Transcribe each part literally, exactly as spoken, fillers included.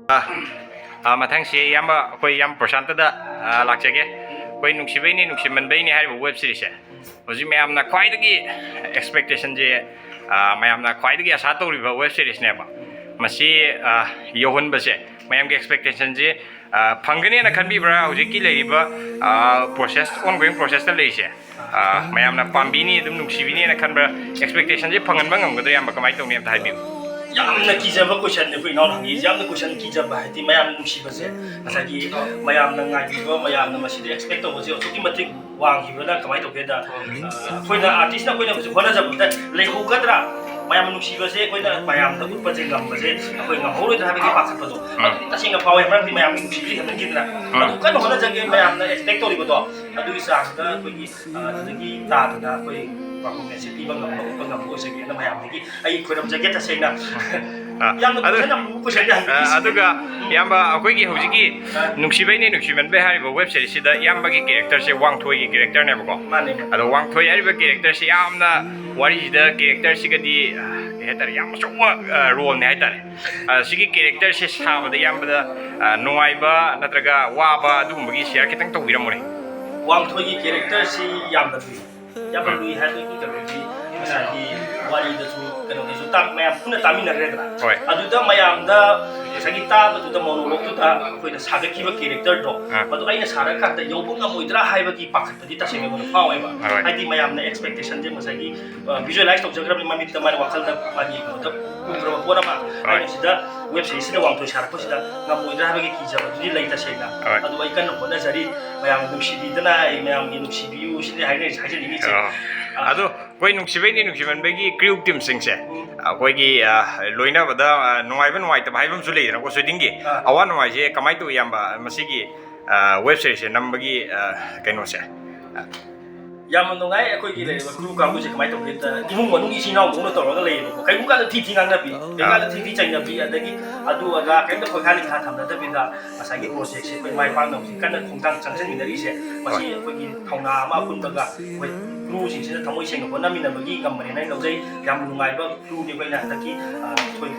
ꯑꯥ, ꯑꯥ, ꯃꯊꯪꯁꯤ ꯏꯌꯥꯝꯕ, ꯑꯩꯈꯣꯏ ꯏꯌꯥꯝꯕ ꯄ꯭ꯔꯁꯥꯟꯇꯗ, ꯑꯥ, ꯂꯥꯛꯆꯒꯦ꯫ ꯑꯩꯈꯣꯏ ꯅꯨꯡꯁꯤꯕꯩꯅꯦ ꯅꯨꯡꯁꯤꯃꯟꯕꯩꯅꯦ ꯍꯥꯏꯔꯤꯕ ꯋꯦꯕ ꯁꯤꯔꯤꯁꯁꯦ ꯍꯧꯖꯤꯛ ꯃꯌꯥꯝꯅ ꯈ꯭ꯋꯥꯏꯗꯒꯤ ꯑꯦꯛꯁꯄꯦꯛꯇꯦꯁꯟꯁꯦ, ꯑꯥ, ꯃꯌꯥꯝꯅ ꯈ꯭ꯋꯥꯏꯗꯒꯤ ꯑꯁꯥ ꯇꯧꯔꯤꯕ ꯋꯦꯕ ꯁꯤꯔꯤꯁꯅꯦꯕ꯫ ꯃꯁꯤ, ꯑꯥ, ꯌꯧꯍꯟꯕꯁꯦ ꯃꯌꯥꯝꯒꯤ ꯑꯦꯛꯁꯄꯦꯛꯇꯦꯁꯟꯁꯦ, ꯑꯥ, ꯐꯪꯒꯅꯦꯅ ꯈꯟꯕꯤꯕ꯭ꯔꯥ? ꯍꯧꯖꯤꯛꯀꯤ ꯂꯩꯔꯤꯕ, ꯑꯥ, ꯄ꯭ꯔꯣꯁꯦꯁ, ꯑꯣꯟꯒꯣꯌꯤꯡ ꯄ꯭ꯔꯣꯁꯦꯁꯇ ꯂꯩꯔꯤꯁꯦ, ꯑꯥ, ꯃꯌꯥꯝꯅ ꯄꯥꯝꯕꯤꯅꯤ, ꯑꯗꯨꯝ ꯅꯨꯡꯁꯤꯕꯤꯅꯦꯅ ꯈꯟꯕ꯭ꯔꯥ? ꯑꯦꯛꯁꯄꯦꯛꯇꯦꯁꯟꯁꯦ ꯐꯪꯍꯟꯕ ꯉꯝꯒꯗ꯭ꯔꯥ, ꯏꯌꯥꯝꯕ? ꯀꯃꯥꯏꯅ ꯇꯧꯅꯤ ꯑꯝꯇ ꯍꯥꯏꯕꯤꯌꯨ꯫ ꯌꯥꯝꯅ ꯀꯤꯖꯕ ꯀꯣꯏꯁꯟꯅꯦ ꯑꯩꯈꯣꯏ ꯏꯅꯥꯎꯅ ꯍꯪꯉꯤꯁꯦ, ꯌꯥꯝꯅ ꯀꯣꯏꯁꯟ ꯀꯤꯖꯕ ꯍꯥꯏꯗꯤ ꯃꯌꯥꯝ ꯅꯨꯡꯁꯤꯕꯁꯦ, ꯉꯁꯥꯏꯒꯤ ꯃꯌꯥꯝꯅ ꯉꯥꯏꯕꯤꯕ, ꯃꯌꯥꯝꯅ ꯃꯁꯤꯗ ꯑꯦꯛꯁꯄꯦꯛ ꯇꯧꯕꯁꯦ ꯑꯗꯨꯛꯀꯤ ꯃꯇꯤꯛ ꯋꯥꯡꯈꯤꯕꯅ ꯀꯃꯥꯏꯅ ꯇꯧꯒꯦꯗ, ꯑ, ꯑꯩꯈꯣꯏꯅ ꯑꯥꯔꯇꯤꯁꯅ ꯑꯩꯈꯣꯏꯅ ꯍꯧꯖꯤꯛ ꯍꯣꯠꯅꯖꯕꯗ ꯂꯩꯍꯧꯒꯗ꯭ꯔꯥ? ꯃꯌꯥꯝ ꯅꯨꯡꯁꯤꯕꯁꯦ ꯑꯩꯈꯣꯏꯅ ꯃꯌꯥꯝꯗ ꯎꯠꯄꯁꯦ ꯉꯝꯕꯁꯦ ꯑꯩꯈꯣꯏ ꯉꯝꯍꯧꯔꯣꯏꯗ꯭ꯔꯥ ꯍꯥꯏꯕꯒꯤ ꯄꯥꯈꯠꯄꯗꯣ, ꯎꯝ꯫ ꯑꯗꯨꯗꯤ ꯇꯁꯦꯡꯅ ꯐꯥꯎꯋꯦ꯫ ꯃꯔꯝꯗꯤ ꯃꯌꯥꯝꯒꯤ ꯅꯨꯡꯁꯤꯕꯁꯦ ꯍꯦꯟꯃꯟꯈꯤꯗꯅ, ꯎꯝ꯫ ꯑꯗꯨ ꯀꯟꯅ ꯍꯣꯠꯅꯖꯒꯦ, ꯃꯌꯥꯝꯅ ꯑꯦꯛꯁꯄꯦꯛ ꯇꯧꯔꯤꯕꯗꯣ ꯑꯗꯨꯒꯤ ꯆꯥꯡꯗ ꯑꯩꯈꯣꯏꯒꯤ, ꯑ, ꯑꯗꯨꯗꯒꯤ ꯇꯥꯗꯅ ꯑꯩꯈꯣꯏ ꯄꯔꯐꯣꯔꯃꯦꯟꯁꯁꯦ ꯄꯤꯕ ꯉꯝꯕ, ꯎꯠꯄ ꯉꯝꯕ ꯑꯣꯏꯖꯒꯦꯅ ꯃꯌꯥꯝꯗꯒꯤ ꯑꯩ ꯈꯣꯏꯔꯝꯖꯒꯦ ꯇꯁꯦꯡꯅ꯫ ꯑ, ꯌꯥꯝꯅ ꯑꯗꯨ, ꯀꯣꯏꯁꯟ ꯌꯥꯝ ꯂꯨꯕ ꯀꯣꯏꯁꯟꯗꯤ ꯍꯪꯕꯤꯔꯤꯁꯦ꯫ ꯑ, ꯑꯗꯨꯒ ꯏꯌꯥꯝꯕ, ꯑꯩꯈꯣꯏꯒꯤ ꯍꯧꯖꯤꯛꯀꯤ ꯑ꯫ ꯅꯨꯡꯁꯤꯕꯩꯅꯦ ꯅꯨꯡꯁꯤꯃꯟꯕꯩ ꯍꯥꯏꯔꯤꯕ ꯋꯦꯕ ꯁꯤꯔꯤꯁꯁꯤꯗ ꯏꯌꯥꯝꯕꯒꯤ ꯀꯦꯔꯦꯛꯇꯔꯁꯦ ꯋꯥꯡꯊꯣꯏꯒꯤ ꯀꯦꯔꯦꯛꯇꯔꯅꯦꯕꯀꯣ꯫ ꯃꯥꯅꯦ, ꯃꯥꯅꯦ꯫ ꯑꯗꯣ ꯋꯥꯡꯊꯣꯏ ꯍꯥꯏꯔꯤꯕ ꯀꯦꯔꯦꯛꯇꯔꯁꯦ ꯌꯥꯝꯅ ꯋꯥꯔꯤꯁꯤꯗ ꯀꯦꯔꯦꯛꯇꯔꯁꯤꯒꯗꯤ, ꯑ, ꯀꯩ ꯍꯥꯏꯇꯥꯔꯦ, ꯌꯥꯝ ꯑꯆꯧꯕ, ꯑ, ꯔꯣꯜꯅꯦ ꯍꯥꯏꯇꯥꯔꯦ꯫ ꯑ, ꯁꯤꯒꯤ ꯀꯦꯔꯦꯛꯇꯔꯁꯦ ꯁꯥꯕꯗ ꯏꯌꯥꯝꯕꯗ, ꯑ, ꯅꯨꯡꯉꯥꯏꯕ ꯅꯠꯇ꯭ꯔꯒ ꯋꯥꯕ ꯑꯗꯨꯒꯨꯝꯕꯒꯤ ꯁꯤꯌꯥꯔ ꯈꯤꯇꯪ ꯇꯧꯕꯤꯔꯝꯃꯨꯅꯦ꯫ ꯋꯥꯡꯊꯣꯏꯒꯤ ꯀꯦꯔꯦꯛꯇꯔꯁꯤ ꯌꯥꯝꯅ ꯂꯨꯏ꯫ ꯌꯥꯝꯅ ꯂꯨꯏ ꯍꯥꯏꯕꯒꯤ ꯀꯩꯅꯣꯗꯤ ꯉꯁꯥꯏꯒꯤ ꯋꯥꯔꯤꯗꯁꯨ ꯀꯩꯅꯣꯗꯁꯨ ꯇꯥ-, ꯃꯌꯥꯝ ꯄꯨꯟꯅ ꯇꯥꯃꯤꯟꯅꯈ꯭ꯔꯦꯗꯅ꯫ ꯍꯣꯏ꯫ ꯑꯗꯨꯗ ꯃꯌꯥꯝꯗ ꯉꯁꯥꯏꯒꯤ ꯇꯥꯕꯗꯨꯗ ꯃꯣꯅꯣꯂꯣꯛꯇꯨꯗ ꯑꯩꯈꯣꯏꯅ ꯁꯥꯒꯠꯈꯤꯕ ꯀꯦꯔꯦꯛꯇꯔꯗꯣ ꯑꯥ꯫ ꯃꯗꯨ ꯑꯩꯅ ꯁꯥꯔꯀꯥꯟꯗ ꯌꯧꯕ ꯉꯝꯃꯣꯏꯗ꯭ꯔꯥ ꯍꯥꯏꯕꯒꯤ ꯄꯥꯈꯠꯄꯗꯤ ꯇꯁꯦꯡꯅ ꯑꯩꯉꯣꯟꯗ ꯐꯥꯎꯋꯦꯕ꯫ ꯍꯣꯏ꯫ ꯍꯥꯏꯗꯤ ꯃꯌꯥꯝꯅ ꯑꯦꯛꯁꯄꯦꯛꯇꯦꯁꯟꯁꯦ ꯉꯁꯥꯏꯒꯤ, ꯑ, ꯚꯤꯖꯨꯑꯦꯂꯥꯏꯁ ꯇꯧꯖꯈ꯭ꯔꯕꯅꯤ ꯃꯃꯤꯠꯇ ꯃꯥꯅ ꯋꯥꯈꯜꯗ ꯃꯥꯒꯤ ꯀꯩꯅꯣꯗ ꯎꯈ꯭ꯔꯕ ꯄꯣꯠ ꯑꯃ꯫ ꯍꯣꯏ꯫ ꯑꯩꯅ ꯁꯤꯗ ꯋꯦꯕ ꯁꯤꯔꯤꯁꯁꯤꯗ ꯋꯥꯡꯊꯣꯏ ꯁꯥꯔꯛꯄꯁꯤꯗ ꯉꯝꯃꯣꯏꯗ꯭ꯔꯥ ꯍꯥꯏꯕꯒꯤ ꯀꯤꯖꯕꯗꯨꯗꯤ ꯂꯩ ꯇꯁꯦꯡꯅ꯫ ꯍꯣꯏ꯫ ꯑꯗꯨ ꯑꯩ ꯀꯟꯅ ꯍꯣꯠꯅꯖꯔꯤ꯫ ꯃꯌꯥꯝ ꯅꯨꯡꯁꯤꯕꯤꯗꯅ ꯑꯩ ꯃꯌꯥꯝꯒꯤ ꯅꯨꯡꯁꯤꯕꯤꯌꯨ ꯁꯤꯅꯤ ꯍꯥꯏꯅ-, ꯍꯥꯏꯖꯅꯤꯡꯉꯤꯁꯦ꯫ ꯑꯣ꯫ ꯑ꯫ ꯑꯗꯣ ꯑꯩꯈꯣꯏ ꯅꯨꯡꯁꯤꯕꯩꯅꯤ ꯅꯨꯡꯁꯤꯃꯟꯕꯒꯤ ꯀ꯭ꯔꯤꯌꯨ ꯇꯤꯝꯁꯤꯡꯁꯦ ꯎꯝ꯫ ꯑꯩꯈꯣꯏꯒꯤ, ꯑ, ꯂꯣꯏꯅꯕꯗ, ꯑ, ꯅꯨꯡꯉꯥꯏꯕ ꯅꯨꯡꯉꯥꯏꯇꯕ ꯍꯥꯏꯕ ꯑꯃꯁꯨ ꯂꯩꯗꯅꯀꯣ ꯁꯨꯇꯤꯡꯒꯤ꯫ ꯑ꯫ ꯑꯋꯥ ꯅꯨꯡꯉꯥꯏꯁꯦ ꯀꯃꯥꯏꯅ ꯇꯧꯏ ꯏꯌꯥꯝꯕ ꯃꯁꯤꯒꯤ, ꯑ, ꯋꯦꯕ ꯁꯤꯔꯤꯁꯁꯦ ꯅꯝꯕꯒꯤ, ꯑ, ꯀꯩꯅꯣꯁꯦ? ꯌꯥꯝꯅ ꯅꯨꯡꯉꯥꯏ꯫ ꯑꯩꯈꯣꯏꯒꯤ ꯂꯩꯔꯤꯕ ꯀ꯭ꯔꯨ ꯀꯥꯡꯕꯨꯁꯦ ꯀꯃꯥꯏꯅ ꯇꯧꯒꯦꯗ, ꯏꯃꯨꯡ ꯃꯅꯨꯡꯒꯤ ꯏꯆꯤꯟ ꯏꯅꯥꯎꯗꯧꯅ ꯇꯧꯔꯒ ꯂꯩꯌꯦꯕꯀꯣ꯫ ꯀꯩꯒꯨꯝꯕ ꯀꯥꯟꯗ ꯊꯤ ꯊꯤ ꯉꯥꯡꯅꯕꯤ, ꯀꯩꯒꯨꯝꯕ ꯀꯥꯟꯗ ꯊꯤ ꯊꯤ ꯆꯩꯅꯕꯤ, ꯑꯗꯒꯤ ꯑꯗꯨ ꯑꯗꯥ ꯀꯩꯝꯇ ꯈꯣꯏꯈꯥ ꯂꯤꯈꯥ ꯊꯝꯅꯗꯕꯤꯗ ꯉꯁꯥꯏꯒꯤ ꯄ꯭ꯔꯣꯖꯦꯛꯁꯦ ꯑꯩꯈꯣꯏ ꯃꯥꯏ ꯄꯥꯛꯅ ꯍꯧꯖꯤꯛ ꯀꯟꯅ ꯈꯣꯡꯊꯥꯡ ꯆꯪꯁꯤꯟꯃꯤꯟꯅꯔꯤꯁꯦ, ꯃꯁꯤ ꯍꯣꯏ꯫ ꯑꯩꯈꯣꯏꯒꯤ ꯊꯧꯅꯥ ꯑꯃ ꯑꯄꯨꯟꯕꯒ ꯑꯩꯈꯣꯏ ꯀ꯭ꯔꯨꯁꯤꯡꯁꯤꯅ ꯊꯃꯣꯏ ꯁꯦꯡꯅ ꯍꯣꯠꯅꯃꯤꯟꯅꯕꯒꯤ ꯉꯝꯕꯅꯦꯅ ꯑꯩ ꯂꯧꯖꯩ꯫ ꯌꯥꯝ ꯅꯨꯡꯉꯥꯏꯕ ꯀ꯭ꯔꯨꯅꯤ ꯑꯩꯈꯣꯏꯅ ꯍꯟꯗꯛꯀꯤ, ꯑ, ꯊꯣꯏ-,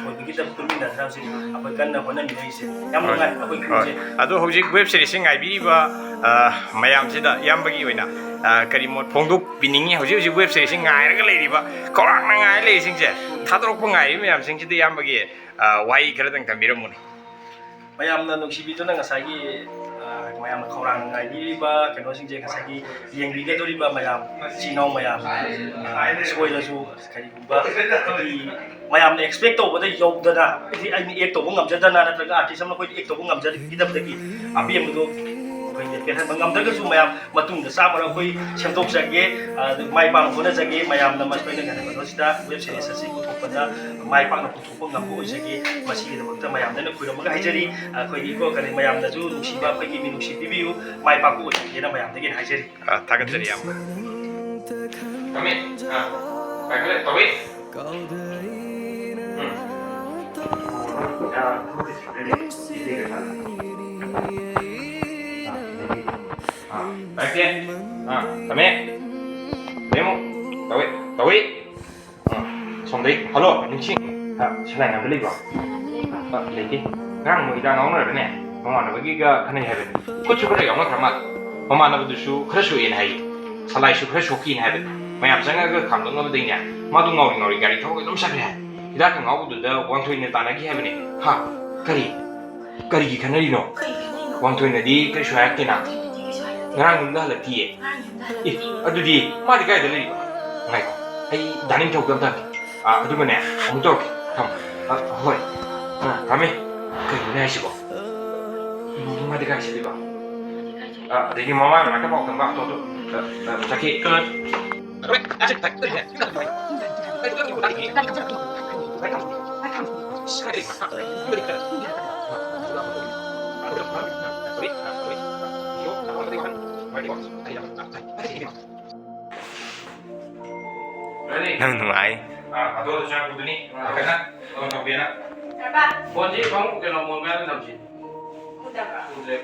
ꯊꯣꯏꯕꯒꯤꯗꯃꯛ ꯄꯨꯟꯃꯤꯟꯅꯗꯅ ꯍꯧꯖꯤꯛ ꯑꯩꯈꯣꯏ ꯀꯟꯅ ꯍꯣꯠꯅꯃꯤꯟꯅꯔꯤꯁꯦ꯫ ꯌꯥꯝ ꯍꯣꯏ꯫ ꯅꯨꯡꯉꯥꯏ ꯑꯩꯈꯣꯏ ꯀ꯭ꯔꯨꯁꯦ꯫ ꯑꯗꯣ ꯍꯧꯖꯤꯛ ꯋꯦꯕ ꯁꯤꯔꯤꯁꯁꯦ ꯉꯥꯏꯕꯤꯔꯤꯕ, ꯑ, ꯃꯌꯥꯝꯁꯤꯗ ꯏꯌꯥꯝꯕꯒꯤ ꯑꯣꯏꯅ, ꯑ, ꯀꯔꯤ ꯃꯣꯠ ꯐꯣꯡꯗꯣꯛꯄꯤꯅꯤꯡꯉꯤ? ꯍꯧꯖꯤꯛ ꯍꯧꯖꯤꯛ ꯋꯦꯕ ꯁꯤꯔꯤꯁꯁꯦ ꯉꯥꯏꯔꯒ ꯂꯩꯔꯤꯕ, ꯈꯧꯔꯥꯡꯅ ꯉꯥꯏꯔ ꯂꯩꯔꯤꯁꯤꯡꯁꯦ, ꯊꯥꯗꯣꯔꯛꯄ ꯉꯥꯏꯔꯤꯕ ꯃꯌꯥꯝꯁꯤꯡꯁꯤꯗ ꯏꯌꯥꯝꯕꯒꯤ, ꯑ, ꯋꯥꯍꯩ ꯈꯔꯗꯪ ꯊꯝꯕꯤꯔꯝꯃꯨꯅꯦ꯫ ꯃꯌꯥꯝꯅ ꯅꯨꯡꯁꯤꯕꯤꯗꯨꯅ ꯉꯁꯥꯏꯒꯤ, ꯑ, ꯃꯌꯥꯝꯅ ꯈꯧꯔꯥꯡꯅ ꯉꯥꯏꯕꯤꯔꯤꯕ ꯀꯩꯅꯣꯁꯤꯡꯁꯦ, ꯉꯁꯥꯏꯒꯤ ꯌꯦꯡꯕꯤꯒꯗꯧꯔꯤꯕ ꯃꯌꯥꯝ, ꯏꯆꯤꯟ ꯏꯅꯥꯎ ꯃꯌꯥꯝ, ꯑ, ꯁꯣꯏꯔꯁꯨ ꯀꯔꯤꯒꯨꯝꯕ ꯑꯩꯈꯣꯏꯒꯤ ꯃꯌꯥꯝꯅ expect ꯇꯧꯕꯗ ꯌꯧꯗꯅ, ꯍꯥꯏꯗꯤ ꯑꯩꯅ act ꯇꯧꯕ ꯉꯝꯖꯗꯅ, ꯅꯠꯇ꯭ꯔꯒ artist ꯑꯃ ꯑꯩꯈꯣꯏꯅ act ꯇꯧꯕ ꯉꯝꯖꯈꯤꯗꯕꯗꯒꯤ ꯑꯄꯦꯟꯕꯗꯣ ꯑꯩꯈꯣꯏꯅ ꯄꯦꯜꯍꯟꯕ ꯉꯝꯗ꯭ꯔꯒꯁꯨ, ꯃꯌꯥꯝ ꯃꯇꯨꯡꯗ ꯆꯥꯝꯃꯔꯛ ꯑꯩꯈꯣꯏ ꯁꯦꯝꯗꯣꯛꯆꯒꯦ, ꯑ, ꯃꯥꯏ ꯄꯥꯛꯅ ꯍꯣꯠꯅꯖꯒꯦ꯫ ꯃꯌꯥꯝꯅ ꯃꯁꯤꯗ ꯀꯩꯅꯣꯁꯤꯗ web series ꯑꯁꯤ ꯄꯨꯊꯣꯛꯄꯗ ꯃꯥꯏ ꯄꯥꯛꯅ ꯄꯨꯊꯣꯛꯄ ꯉꯝꯕ ꯑꯣꯏꯖꯒꯦ꯫ ꯃꯁꯤꯒꯤꯗꯃꯛꯇ ꯃꯌꯥꯝꯗ ꯑꯩꯅ ꯈꯨꯔꯨꯝꯃꯒ ꯍꯥꯏꯖꯔꯤ꯫ ꯑꯩꯈꯣꯏꯒꯤ ꯀꯣ ꯀꯔꯤ ꯃꯌꯥꯝꯅꯁꯨ ꯅꯨꯡꯁꯤꯕ ꯑꯩꯈꯣꯏꯒꯤ ꯃꯤꯅꯨꯡꯁꯤ ꯄꯤꯕꯤꯌꯨ, ꯃꯥꯏ ꯄꯥꯛꯄ ꯑꯣꯏꯖꯒꯦꯅ ꯃꯌꯥꯝꯗꯒꯤ ꯑꯩꯅ ꯍꯥꯏꯖꯔꯤ꯫ ꯑ, ꯊꯥꯒꯠꯆꯔꯤ ꯌꯥꯝꯅ꯫ ꯀꯃꯤꯟ꯫ ꯑ, ꯄꯥꯏꯈꯠꯂꯦ, ꯇꯧꯏ꯫ ꯎꯝ꯫ ꯑ, ꯑ, ꯄꯥꯏꯈꯠꯂꯦ꯫ ꯑ, ꯀꯃꯤꯟ꯫ ꯂꯦꯝꯃꯨ꯫ ꯇꯧꯏ, ꯇꯧꯏ꯫ ꯑ, ꯁꯣꯝꯗꯩ꯫ ꯍꯜꯂꯣ, ꯅꯤꯡꯁꯤꯡ-, ꯑ, ꯁꯂꯥꯏ ꯅꯪꯕꯨ ꯂꯩꯕ꯭ꯔꯣ? ꯑ, ꯂꯩꯇꯦ꯫ ꯉꯔꯥꯡ ꯃꯣꯏ ꯍꯤꯗꯥꯛ ꯉꯥꯎꯅꯔꯒꯅꯦ, ꯃꯃꯥꯟꯅꯕꯒꯤꯒ ꯈꯠꯅꯩ ꯍꯥꯏꯕꯅꯤ꯫ ꯈꯨꯠꯁꯨ ꯈꯔ ꯌꯥꯎꯅꯈ꯭ꯔ ꯃꯥꯜꯂꯦ꯫ ꯃꯃꯥꯟꯅꯕꯗꯨꯁꯨ ꯈꯔ ꯁꯣꯛꯑꯦꯅ ꯍꯥꯏꯌꯦ꯫ ꯁꯂꯥꯏꯁꯨ ꯈꯔ ꯁꯣꯛꯈꯤꯅ ꯍꯥꯏꯕꯅꯤ꯫ ꯃꯌꯥꯝ ꯆꯪꯉꯒ ꯈꯥꯝꯗꯣꯛꯅꯕꯗꯩꯅꯦ, ꯃꯥꯗꯣ ꯉꯥꯎꯔꯤ ꯉꯥꯎꯔꯤ ꯒꯥꯔꯤ ꯊꯧꯔꯒ ꯑꯗꯨꯝ ꯆꯠꯈ꯭ꯔꯦ ꯍꯥꯏ꯫ ꯍꯤꯗꯥꯛꯀ ꯉꯥꯎꯕꯗꯨꯗ ꯋꯥꯡꯊꯣꯏꯅ ꯇꯥꯟꯅꯈꯤ ꯍꯥꯏꯕꯅꯤ꯫ ꯍꯥ? ꯀꯔꯤ? ꯀꯔꯤꯒꯤ ꯈꯠꯅꯔꯤꯅꯣ? ꯀꯔꯤ ꯈꯠꯅꯔꯤꯅꯣ? ꯋꯥꯡꯊꯣꯏꯅꯗꯤ ꯀꯔꯤꯁꯨ ꯍꯥꯏꯔꯛꯇꯦꯅ꯫ ꯋꯥꯡꯊꯣꯏꯅꯗꯤ ꯀꯩꯁꯨ ꯍꯥꯏꯔꯛꯇꯦ꯫ ꯉꯔꯥꯡ ꯌꯨꯝꯗ ꯍꯜꯂꯛꯇꯤꯌꯦ꯫ ꯉꯔꯥꯡ ꯌꯨꯝꯗ ꯑꯦ, ꯍꯜꯂꯛꯇꯤꯌꯦ꯫ ꯑꯗꯨꯗꯤ ꯃꯥꯗꯤ ꯀꯥꯏꯗ ꯂꯩꯔꯤꯕ? ꯉꯥꯏꯈꯣ, ꯑꯩ ꯗꯥ ꯅꯤꯡꯊꯧꯗ ꯑꯝꯇ ꯍꯪꯒꯦ꯫ ꯑꯥ, ꯑꯗꯨꯒꯅꯦ, ꯑꯃꯨꯛ ꯇꯧꯔꯛꯀꯦ꯫ ꯊꯝꯃꯣ꯫ ꯑꯥ, ꯍꯣꯏ꯫ ꯑꯥ, ꯊꯝꯃꯦ꯫ ꯀꯩꯅꯣꯅꯦ ꯍꯥꯏꯁꯤꯕꯣ? ꯃꯥꯗꯤ ꯀꯥꯏ ꯆꯠꯂꯤꯕ? ꯑꯥ, ꯑꯗꯒꯤ ꯃꯃꯥ ꯃꯅꯥꯛꯇ ꯄꯥꯎ ꯇꯝꯕ, ꯑꯇꯣ, ꯑꯇꯣ, ꯑꯥ, ꯑꯥ, ꯆꯠꯈꯤ꯫ ꯅꯪ ꯅꯨꯡꯉꯥꯏ꯫ ꯑꯥ, ꯑꯗꯨꯗ ꯆꯪꯉꯛꯄꯗꯨꯅꯤ꯫ ꯑꯥ, ꯀꯩꯅꯣ, ꯑꯥ, ꯇꯧꯒꯦꯅ꯫ ꯐꯣꯟꯁꯤ ꯐꯃꯨꯡ ꯀꯩꯅꯣ ꯃꯣꯟ ꯃꯌꯥꯗ ꯊꯝꯁꯤ꯫ ꯎꯗ꯭ꯔꯦ꯫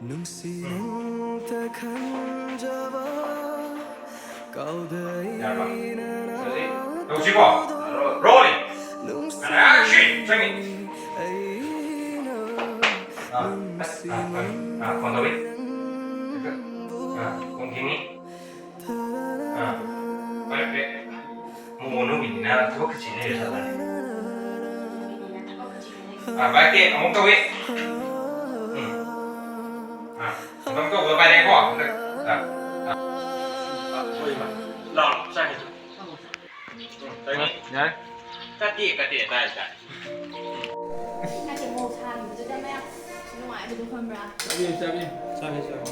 ꯅꯨꯡꯁꯤ ꯅꯪꯇ ꯈꯟꯖꯕ ꯀꯥꯎꯗ ꯌꯥꯔꯕ? ꯑꯩꯅ ꯍꯧꯖꯤꯛ ꯇꯧꯁꯤꯀꯣ꯫ Rolling. ꯅꯨꯡꯁꯤ ꯑꯅꯥ, action! ꯆꯪꯉꯤ꯫ ꯑꯩꯅ ꯑꯥ, ꯑꯁ, ꯑꯥ, ꯑꯥ, ꯑꯥ, ꯐꯣꯟ ꯇꯧꯔꯤ꯫ ꯑꯥ, ꯀꯣꯟ ꯈꯤꯡꯉꯤ꯫ ꯑꯥ, ꯄꯥꯏꯔꯛꯇ꯭ꯔꯦ꯫ ꯃꯣꯃꯣ ꯅꯨꯃꯤꯠꯅꯤꯅ ꯊꯕꯛꯀ ꯆꯤꯟ ꯂꯩꯔ ꯖꯥꯠꯂꯅꯦ꯫ ꯑꯥ, ꯄꯥꯏꯔꯛꯇꯦ꯫ ꯑꯃꯨꯛ ꯇꯧꯏ꯫ ꯎꯝ꯫ ꯑꯥ, ꯑꯃꯨꯛꯇꯪ ꯇꯧꯕꯗ ꯄꯥꯏꯔꯛꯑꯦꯀꯣ꯫ ꯍꯟꯗꯛ꯫ ꯑꯥ, ꯑꯥ꯫ ꯑꯥ, ꯍꯣꯏ, ꯏꯃꯥ꯫ ꯂꯥꯛꯑꯣ, ꯆꯥꯛ ꯍꯦꯟꯖꯥꯡ꯫ ꯎꯝ, ꯇꯥꯏꯅꯦ꯫ ꯌꯥꯔꯦ꯫ ꯀꯠꯇꯦ, ꯀꯠꯇꯦ, ꯇꯥꯏ, ꯇꯥꯏ꯫ ꯅꯠꯇꯦ, ꯃꯣꯔꯣꯛ ꯁꯥꯍꯟꯕꯗꯨꯗ ꯃꯌꯥꯝ ꯅꯨꯡꯉꯥꯏꯕꯗꯣ ꯈꯪꯕ꯭ꯔꯥ? ꯆꯥꯕꯤꯌꯨ, ꯆꯥꯕꯤꯌꯨ꯫ ꯆꯥꯒꯦ, ꯆꯥꯒꯦ꯫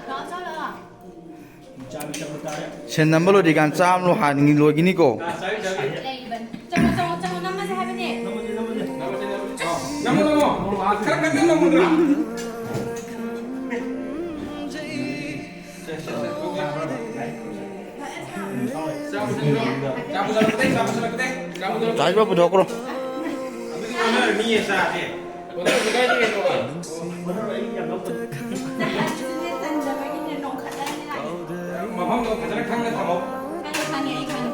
ꯂꯥꯛꯑꯣ, ꯆꯥꯔꯨ ꯂꯥꯛꯑꯣ꯫ ꯆꯥꯕꯤ ꯆꯪꯕ ꯇꯥꯔꯦ꯫ ꯁꯦꯟ ꯅꯝꯕ ꯂꯣꯏꯗ꯭ꯔꯤꯀꯥꯟ ꯆꯥꯕ ꯂꯣꯏ ꯍꯥꯟꯅ ꯂꯣꯏꯈꯤꯅꯤꯀꯣ꯫ ꯑꯥ, ꯆꯥꯕꯤ, ꯆꯥꯕꯤ꯫ ꯂꯩꯕꯅꯤ꯫ ꯆꯪꯉꯣ, ꯆꯪꯉꯣ, ꯆꯪꯉꯣ, ꯅꯝꯃꯁꯦ ꯍꯥꯏꯕꯅꯦ꯫ ꯅꯝꯃꯣ, ꯅꯝꯃꯣ꯫ ꯈꯔ ꯀꯟꯅ ꯅꯝꯃꯨꯗ꯭ꯔꯥ? ꯆꯥ ꯄꯨꯁꯜꯂꯛꯀꯗꯦ, ꯆꯥ ꯄꯨꯁꯜꯂꯛꯀꯗꯦ, ꯆꯥ ꯄꯨꯁꯜꯂꯛꯀꯗꯦ꯫ ꯆꯥ ꯄꯨꯁꯜꯂꯛꯀꯗꯦ꯫ ꯆꯥ ꯄꯨꯊꯣꯛꯈ꯭ꯔꯣ꯫ ꯑꯗꯨꯗꯤ ꯑꯣꯟꯅꯔꯅꯤꯌꯦ ꯆꯥꯁꯦ꯫ ꯑꯣꯟꯅꯔꯁꯨ ꯀꯥꯏꯗꯦ ꯀꯩꯅꯣ꯫ ꯃꯐꯝꯗꯣ ꯐꯖꯅ ꯈꯪꯅ ꯊꯝꯃꯣ꯫ ꯈꯪꯉꯦ, ꯈꯪꯉꯦ, ꯑꯩ ꯈꯪꯉꯦ꯫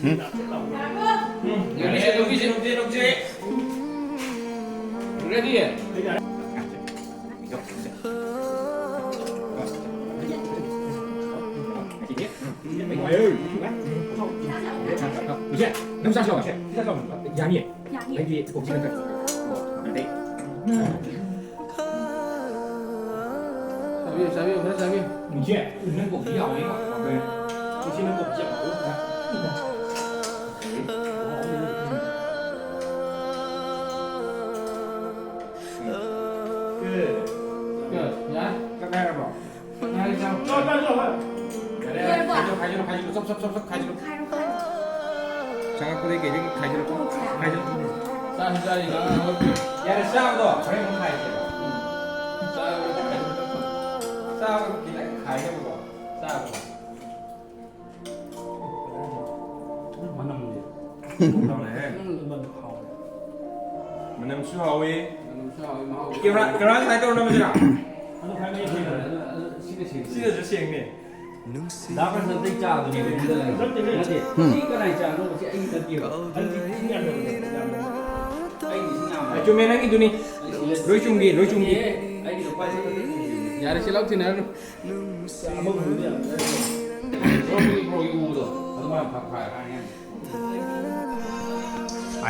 ꯎꯝ? ꯂꯧꯕꯤꯁꯦ, ꯂꯧꯕꯤꯁꯦ, ꯂꯧꯕꯤꯁꯦ, ꯂꯧꯕꯤꯁꯦ꯫ Ready? ꯌꯥꯅꯤꯌꯦ꯫ ꯌꯥꯅꯤꯌꯦ꯫ ꯅꯪꯒꯤ ꯀꯣꯛꯁꯤꯅ ꯈꯔ ꯆꯥꯕꯤꯌꯨ, ꯆꯥꯕꯤꯌꯨ, ꯈꯔ ꯆꯥꯕꯤꯌꯨ꯫ ꯏꯆꯦ, ꯅꯪ ꯀꯣꯛꯁꯤ ꯌꯥꯎꯔꯦ꯫ ꯏꯆꯦ, ꯅꯪ ꯀꯣꯛꯁꯤ ꯌꯥꯎꯔꯦ꯫ ꯌꯥꯔꯦ? ꯆꯥꯛ ꯍꯥꯏꯔꯕꯣ? ꯆꯥꯛ ꯍꯥꯏꯔꯕꯣ? ꯌꯥꯔꯦ, ꯌꯥꯔꯦ꯫ ꯂꯣꯏꯔꯕꯣ? ꯈꯥꯏꯖꯤꯜꯂꯣ, ꯈꯥꯏꯖꯤꯜꯂꯣ, ꯈꯥꯏꯖꯤꯜꯂꯣ, ꯆꯞ, ꯆꯞ, ꯆꯞ, ꯆꯞ ꯈꯥꯏꯖꯤꯜꯂꯣ꯫ ꯈꯥꯏꯔꯣ, ꯈꯥꯏꯔꯣ꯫ ꯆꯪꯉꯛꯄꯗꯩ ꯀꯩꯗꯩ ꯈꯥꯏꯖꯤꯜꯂꯣ꯫ ꯈꯥꯏꯖꯤꯜꯂꯣ꯫ ꯆꯥꯁꯤ ꯆꯥꯁꯤ ꯉꯥꯏꯍꯥꯛ ꯉꯥꯏꯍꯥꯛ꯫ ꯌꯥꯔꯦ, ꯆꯥꯕꯗꯣ ꯍꯣꯔꯦꯟ ꯑꯃꯨꯛ ꯈꯥꯏꯁꯦꯕ꯫ ꯆꯥꯕꯗꯣ ꯈꯥꯏꯖꯤꯜꯂꯣ꯫ ꯆꯥꯕꯗꯣ ꯈꯤꯇꯪ ꯈꯥꯏꯅꯕꯀꯣ꯫ ꯆꯥꯕꯗꯣ꯫ ꯃꯅꯝꯁꯨ ꯍꯥꯎꯋꯤ꯫ ꯀꯦꯃꯦꯔꯥ, ꯀꯦꯃꯦꯔꯥ ꯁꯨꯃꯥꯏꯅ ꯇꯧꯔ ꯅꯝꯃꯁꯤꯔꯥ? ꯁꯤꯅꯁꯨ ꯁꯦꯡꯅꯤ꯫ ꯆꯨꯝꯃꯦ, ꯅꯪꯒꯤꯗꯨꯅꯤ꯫ ꯂꯣꯏ ꯆꯨꯝꯒꯤ, ꯂꯣꯏ ꯆꯨꯝꯒꯤ꯫ ꯌꯥꯔꯦ, ꯁꯤ ꯂꯧ ꯊꯤꯅꯔꯅꯨ꯫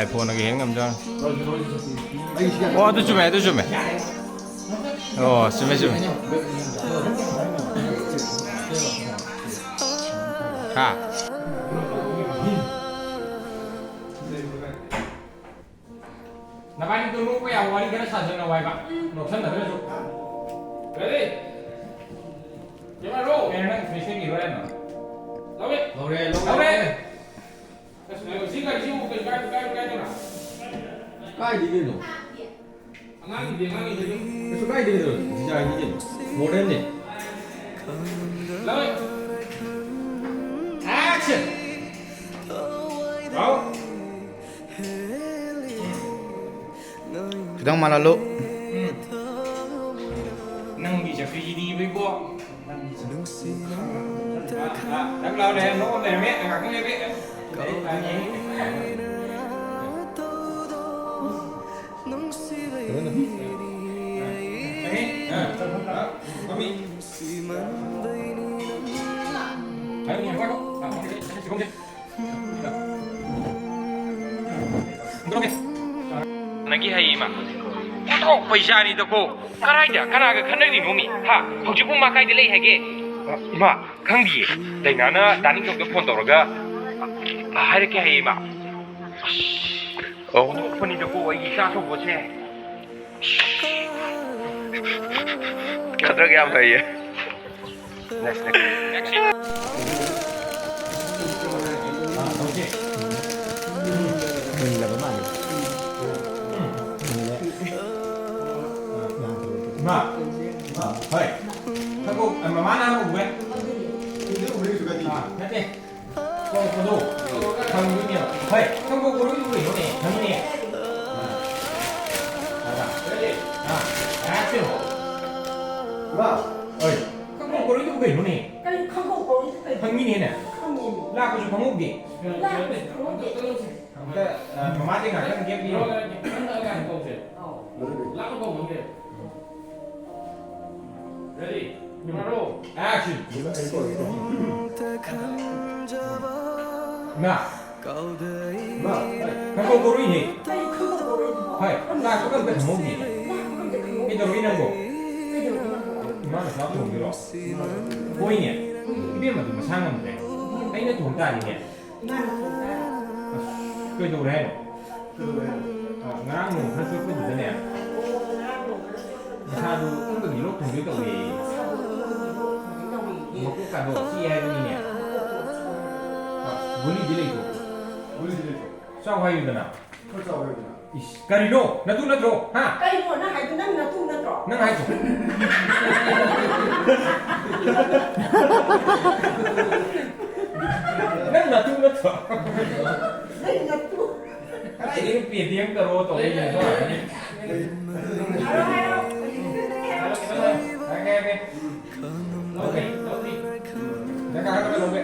iPhone ꯅꯒ ꯍꯦꯟ ꯉꯝꯖꯥꯠꯅꯤ꯫ ꯑꯣ, ꯑꯗꯨ ꯆꯨꯝꯃꯦ, ꯑꯗꯨ ꯆꯨꯝꯃꯦ꯫ ꯑꯣ, ꯆꯨꯝꯃꯦ, ꯆꯨꯝꯃꯦ꯫ ꯍꯥ? ꯅꯕꯥꯅꯤꯗꯣ ꯅꯣꯛꯄ ꯌꯥꯕ ꯋꯥꯔꯤ ꯈꯔ ꯁꯥꯖꯜꯂꯣ ꯍꯥꯏꯕ꯫ ꯅꯣꯛꯁꯟꯅꯗ꯭ꯔꯁꯨ꯫ Ready? ꯀꯩꯅꯣ, ꯅꯪ ꯐꯤꯁꯇꯒꯤ ꯍꯣꯔꯦꯟ ꯂꯧꯔꯦ꯫ ꯂꯧꯔꯦ, ꯂꯧꯔꯦ꯫ ꯂꯧꯔꯦ꯫ ꯑꯁ, ꯁꯤ ꯒꯥꯔꯤꯁꯤꯕꯨ ꯀꯩ, ꯀꯥꯏ, ꯀꯥꯏ, ꯀꯥꯏꯗꯅꯣ? ꯀꯥꯏꯗꯤ ꯀꯩꯅꯣ? ꯑꯉꯥꯡꯒꯤꯗꯤ, ꯑꯉꯥꯡꯒꯤꯗꯤ ꯑꯗꯨꯝ꯫ ꯀꯩꯁꯨ ꯀꯥꯏꯗꯦ ꯀꯩꯅꯣ, design ꯅꯤ ꯀꯩꯅꯣ, modern ꯅꯦ꯫ Action! ꯍꯥꯎ꯫ ꯈꯤꯇꯪ ꯃꯥꯜꯍꯜꯂꯨ꯫ ꯎꯝ꯫ ꯅꯪꯒꯤ ꯆꯧꯀ꯭ꯔꯤꯁꯤꯗꯤ ꯏꯕꯣ꯫ ꯅꯪꯒꯤ ꯆꯧꯀ꯭ꯔꯤꯁꯤꯗꯤ꯫ ꯑꯥ, ꯑꯥ, ꯅꯪ ꯂꯥꯎ ꯂꯩꯔꯦ, ꯅꯣꯛꯑ ꯂꯩꯔꯝꯃꯦ, ꯉꯥꯛꯇꯪ ꯂꯩꯔꯦ꯫ ꯅꯪꯒꯤ ꯍꯥꯏ ꯏꯃꯥ꯫ ꯑꯣꯟꯊꯣꯛꯄ ꯏꯆꯥꯅꯤꯗꯀꯣ꯫ ꯀꯔꯥꯏꯗ? ꯀꯅꯥꯒ ꯈꯠꯅꯔꯤꯅꯣ ꯃꯤ? ꯍꯥ? ꯍꯧꯖꯤꯛꯄꯨ ꯃꯥ ꯀꯥꯏꯗ ꯂꯩ ꯍꯥꯏꯒꯦ? ꯏꯃꯥ, ꯈꯪꯗꯤꯌꯦ꯫ ꯗꯥꯏꯅꯥꯅ ꯗꯥ ꯅꯤꯡꯊꯧꯗ phone ꯇꯧꯔꯒ ꯍꯥꯏꯔꯛꯀꯦ ꯍꯥꯏꯌꯦ ꯏꯃꯥ꯫ ꯑꯁ, ꯑꯣꯟꯊꯣꯛꯄꯅꯤꯗꯀꯣ ꯑꯩꯒꯤ ꯏꯆꯥ ꯑꯆꯧꯕꯁꯦ꯫ ꯈꯗ꯭ꯔꯛ ꯌꯥꯝ ꯐꯩꯌꯦ꯫ Next, next. ꯃꯨꯜꯂꯕ ꯃꯥꯜꯂꯦ꯫ ꯃꯨꯜꯂꯦ꯫ ꯏꯃꯥ, ꯏꯃꯥ, ꯍꯣꯏ꯫ ꯊꯕꯛ, ꯑ, ꯃꯃꯥꯅ ꯍꯥꯟꯅ ꯎꯕ ꯌꯥꯏ꯫ ꯎꯗꯦ, ꯎꯗꯦ, ꯀꯩꯁꯨ ꯀꯥꯏꯗꯦ꯫ ꯑꯥ, ꯅꯠꯇꯦ꯫ ꯀꯧꯔꯛꯄꯗꯣ ꯈꯪꯗꯣꯏꯅꯦꯕ꯫ ꯍꯣꯏ, ꯈꯪꯗꯣꯛꯄꯗꯣ ꯀꯩꯅꯣꯅꯦ, ꯈꯪꯉꯤꯅꯦ꯫ ꯑꯥ꯫ ꯑꯥ꯫ ꯑꯥ꯫ ꯑꯦꯛꯁꯟ꯫ ꯏꯃꯥ꯫ ꯍꯣꯏ꯫ ꯈꯪꯗꯣꯛꯄꯗꯣ ꯀꯩꯅꯣꯅꯦ꯫ ꯀꯩꯅꯣ ꯈꯪꯗꯣꯛꯄꯗꯣ ꯀꯩꯅꯣ? ꯈꯪꯉꯤꯅꯦꯅ꯫ ꯈꯪꯉꯤꯅꯦ꯫ ꯂꯥꯛꯄꯁꯨ ꯈꯪꯍꯧꯗꯦ꯫ ꯂꯥꯛꯄꯁꯨ ꯈꯪꯍꯧꯗꯦ꯫ ꯑꯝꯇ, ꯑ, ꯃꯃꯥꯗꯤ ꯉꯥꯛꯇꯪ ꯒꯦꯞ ꯄꯤꯌꯣ꯫ ꯑꯧ꯫ ꯂꯥꯛꯄ ꯀꯧꯕ ꯅꯠꯇꯦ꯫ Ready? Camera roll. Action. ꯏꯃꯥ꯫ ꯏꯃꯥ꯫ ꯈꯪꯍꯧꯕꯔꯣꯏꯅꯦ꯫ ꯍꯣꯏ, ꯂꯥꯛꯄꯒ ꯑꯝꯇ ꯈꯪꯍꯧꯗꯦ꯫ ꯀꯩꯗꯧꯔꯒꯦ ꯅꯪꯕꯣ? ꯏꯃꯥꯅ ꯆꯥꯛ ꯊꯣꯡꯗꯣꯏꯔꯣ? ꯍꯣꯏꯅꯦ꯫ ꯏꯕꯦꯝꯃꯗꯤ ꯃꯁꯥ ꯉꯝꯗ꯭ꯔꯦ꯫ ꯑꯩꯅ ꯊꯣꯡ ꯇꯥꯔꯤꯅꯦ꯫ ꯑꯁ, ꯀꯩꯗꯧꯔꯦ ꯍꯥꯏꯅꯣ? ꯑ, ꯉꯔꯥꯡ ꯅꯣꯡ ꯈꯔ ꯆꯣꯠꯄꯗꯨꯗꯅꯦ, ꯃꯁꯥꯗꯨ ꯏꯪꯕꯒꯤ ꯂꯣꯛ ꯊꯨꯡꯒꯦ ꯇꯧꯋꯦꯌꯦ꯫ ꯃꯀꯣꯛꯀꯥꯗꯣ ꯆꯤꯛꯑꯦ ꯍꯥꯏꯕꯅꯤꯅꯦ꯫ ꯑ, ꯒꯨꯂꯤꯗꯤ ꯂꯩꯇ꯭ꯔꯣ? ꯆꯥꯎ ꯍꯥꯏꯌꯨꯗꯅ꯫ ꯏꯁ, ꯀꯔꯤꯅꯣ? ꯅꯇꯨ ꯅꯠꯇ꯭ꯔꯣ? ꯍꯥ? ꯀꯩꯅꯣ ꯅꯪ ꯍꯥꯏꯗꯣ? ꯅꯪ ꯅꯇꯨ ꯅꯠꯇ꯭ꯔꯣ? ꯅꯪ ꯍꯥꯏꯗꯣ? ꯅꯪ ꯅꯇꯨ ꯅꯠꯇ꯭ꯔꯣ? ꯅꯪ ꯅꯇꯨ꯫ ꯀꯗꯥꯏꯗꯒꯤ ꯄꯦ ꯇꯤ ꯑꯦꯝ ꯇꯧꯔꯣ ꯇꯧꯔꯛꯏꯅꯦ, ꯁꯣꯝ ꯅꯥꯀꯟꯗ꯫ ꯍꯥꯏꯔꯣ, ꯍꯥꯏꯔꯣ꯫ ꯍꯥꯏꯔꯒꯦ, ꯍꯥꯏꯔꯒꯦ꯫ ꯂꯧꯒꯦ, ꯂꯧꯒꯦ꯫ ꯗꯔꯀꯥꯔ ꯑꯃ ꯂꯧꯒꯦ꯫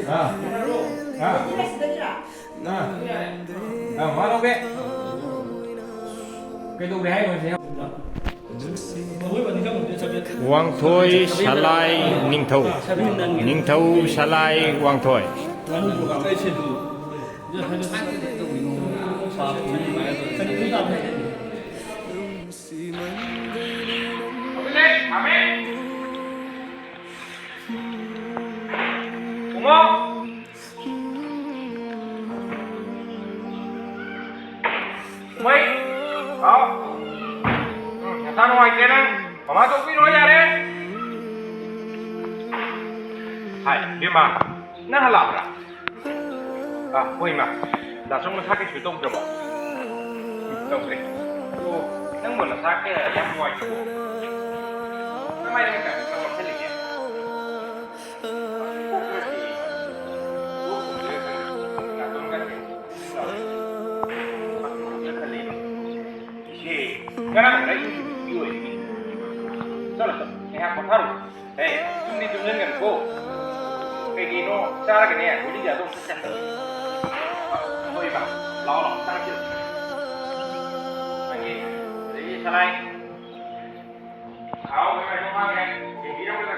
ꯑꯥ꯫ ꯑꯥ꯫ ꯑꯥ꯫ ꯑꯥ, ꯃꯥ ꯂꯧꯒꯦ꯫ ꯀꯩꯗꯧꯔꯦ ꯍꯥꯏꯅꯣ ꯁꯤꯅ? ꯋꯥꯡꯊꯣꯏ ꯁꯂꯥꯏ ꯅꯤꯡꯊꯧ꯫ ꯅꯤꯡꯊꯧ ꯁꯂꯥꯏ ꯋꯥꯡꯊꯣꯏ꯫ ꯃꯣꯏ, ꯍꯥꯎ꯫ ꯎꯝ, ꯅꯁꯥ ꯅꯨꯡꯉꯥꯏꯇꯦ ꯅꯪ꯫ ꯃꯃꯥ ꯇꯣꯛꯄꯤꯔꯣ ꯌꯥꯔꯦ꯫ ꯍꯥꯏ, ꯕꯦꯝꯃ, ꯅꯪ ꯍꯜꯂꯛꯑꯕ꯭ꯔꯥ? ꯑꯥ, ꯍꯣꯏ, ꯏꯃꯥ꯫ ꯗꯥ ꯁꯣꯝ ꯃꯁꯥ ꯀꯩꯁꯨ ꯇꯧꯗ꯭ꯔꯕꯣ? ꯎꯝ, ꯇꯧꯗ꯭ꯔꯦ꯫ ꯑꯗꯣ, ꯅꯪꯕꯨ ꯅꯁꯥ ꯀꯌꯥ ꯌꯥꯝ ꯅꯨꯡꯉꯥꯏꯇ꯭ꯔꯕꯣ? ꯅꯃꯥꯏꯗ ꯀꯩꯀꯥ ꯈꯔ ꯄꯛꯁꯤꯜꯂꯤꯒꯦ? ꯉꯔꯥꯡ ꯈꯔ ꯏꯪꯈꯤꯕ ꯅꯨꯄꯤ ꯑꯣꯏꯔꯤꯅꯤ꯫ ꯆꯠꯂꯣ, ꯆꯠꯂꯣ, ꯉꯥꯏꯍꯥꯛ ꯄꯣꯊꯥꯔꯨ꯫ ꯑꯦ, ꯇꯨꯝꯗꯤ ꯇꯨꯝꯁꯤꯟꯒꯅꯨꯀꯣ꯫ ꯀꯩ ꯀꯩꯅꯣ ꯆꯥꯔꯒꯅꯦ, ꯒꯨꯂꯤꯁꯦ ꯑꯗꯨꯝ ꯆꯠꯁꯦ꯫ ꯍꯣꯏ, ꯏꯃꯥ꯫ ꯂꯥꯛꯑꯣ, ꯂꯥꯛꯑꯣ, ꯆꯥꯔꯁꯤ꯫ ꯅꯪꯒꯤ, ꯑꯗꯒꯤ ꯁꯂꯥꯏ꯫ ꯍꯥꯎ, ꯀꯩꯅꯣ ꯃꯥꯡꯉꯦ꯫ ꯌꯦꯡꯕꯤꯔꯝꯒꯗ꯭ꯔꯥ?